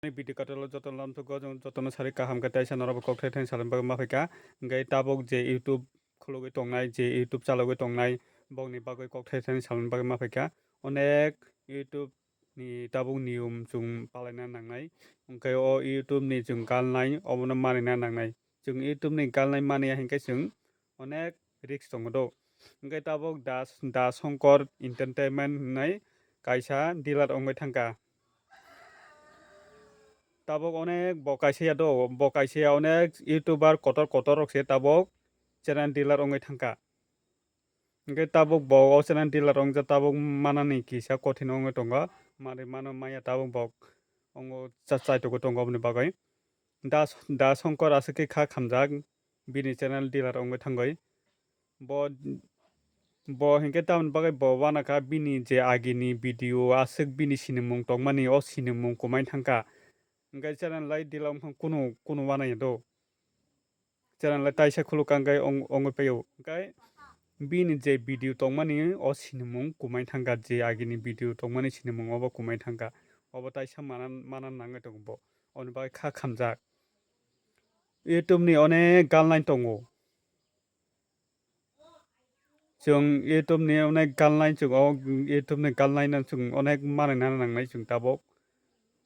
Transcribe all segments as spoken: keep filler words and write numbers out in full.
Ani video kathalo joto lamsogo, jotono sari kaham khe taisa norok kok thai thani salani bagwi ma phaikha. Hwnkhe tabuk je YouTube khulugwi tongnai, je YouTube chalogwi tongnai, bokni bagwi kok thai thani salani bagwi ma phaikha. Onek YouTube ni tabuk niyom chwng palaina nangnai. Hwnkhe o YouTube ni chwng galnai, obono manina nangnai. Chwng YouTube ni galnai mani ya hinkhe chwng onek risk tongo do. Hwnkhe tabuk Das, Das Shankar Entertainment hinwi kaisa dealer wngwi thangkha. Tabuk onek bo kaisa ya do, bo kaisa ya onek YouTuber kotor kotor rok se tabuk channel dealer wngwi thangkha. Hwnkhe tabuk bo o channel dealer wngjak tabuk manani kisa kothin wngwi tongo. Manwi mano maya tabuk bo wngo cha-, chaitugwi tongo oboni bagwi. Das, Das Shankar aswk khe kha khamjak bini channel dealer wngwi thangwi. Bo, bo hinkhe tamoni bagwi bo uanakha bini je agini video aswk bini sinimung tongmani o sinimung kwmai thangkha. Hwnkhe channel lai dealer wngkha kunu, kunu uanaiya do. Channel lai taisa khuluk kha hwnkhe ong-, ongwi paio. Hwnkhe bini je video tongmani o sinimung kwmai thangkha, je agini video tongmani sinimung obo kwmai thangkha. Obo taisa mana, mana nangwi tongo bo. Oboni bagwi kha khamjak. YouTube ni onek galnai tongo. Chwng YouTube ni onek galnai chwng o YouTube ni galnai no chwng onek manwi nana nangnai chwng tabuk.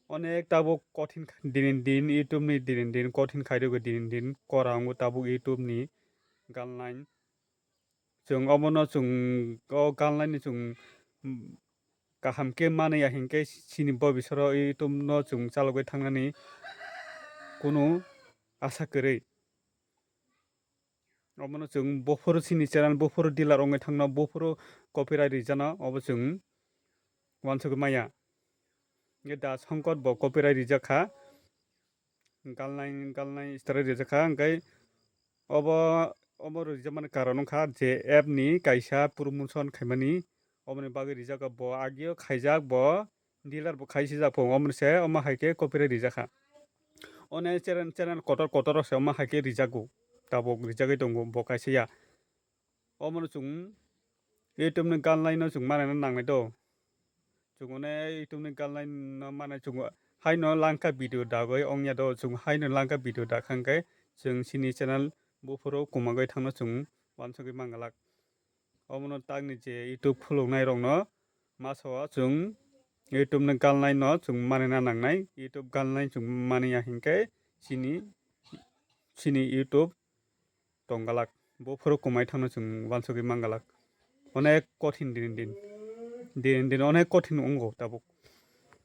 Onek tabuk kothin kha-, dinin din YouTube ni dinin din kothin khairogwi dinin din kora wngo tabuk YouTube ni galnai. Chwng obono chwng o galnai ni chwng, mm, kaham khe manwi ya hinkhe chini bo bisoro YouTube no chwng chalogwi thangnani kunu asa kwrwi. Obono chwng buphuru chini channel buphuru dealer wngwi thangno buphuru copyright rijano obo chwng uansugwi maya. Hwnkhe Da Shankar bo copyright rijak kha. Galnai, galnai style rijak kha. Hwnkhe obo, obo rijakmani karon wngkha je app ni kaisa promotion khaimani. Oboni bagwi rijak kha bo agio khaijak bo dealer bo khai sijak pho, omo se omo hai khe copyright rijak kha. One channel, channel kotor kotor rok se omo hai khe rijago, tabuk rijagwi tongo bo kaisa ya. Omono chwng YouTube ni galnai no chwng manai no nangnai do. Chwng one YouTube ni galnai no manai chwng haino langkha video dagwi ongya do, chwng haino langkha video dakha hwnkhe chwng chini channel buphuru kwmagwi thangno chwng uansugwi mangalak. Omono takni je YouTube khuluknai rokno masa o chwng YouTube ni galnai no chwng manina nangnai. YouTube galnai chwng maniya hinkhe chini, chini YouTube tonggalak. Buphuru kwmai thangno chwng uansugwi mangalak. Onek kothin din din. Din din onek kothin wngo tabuk.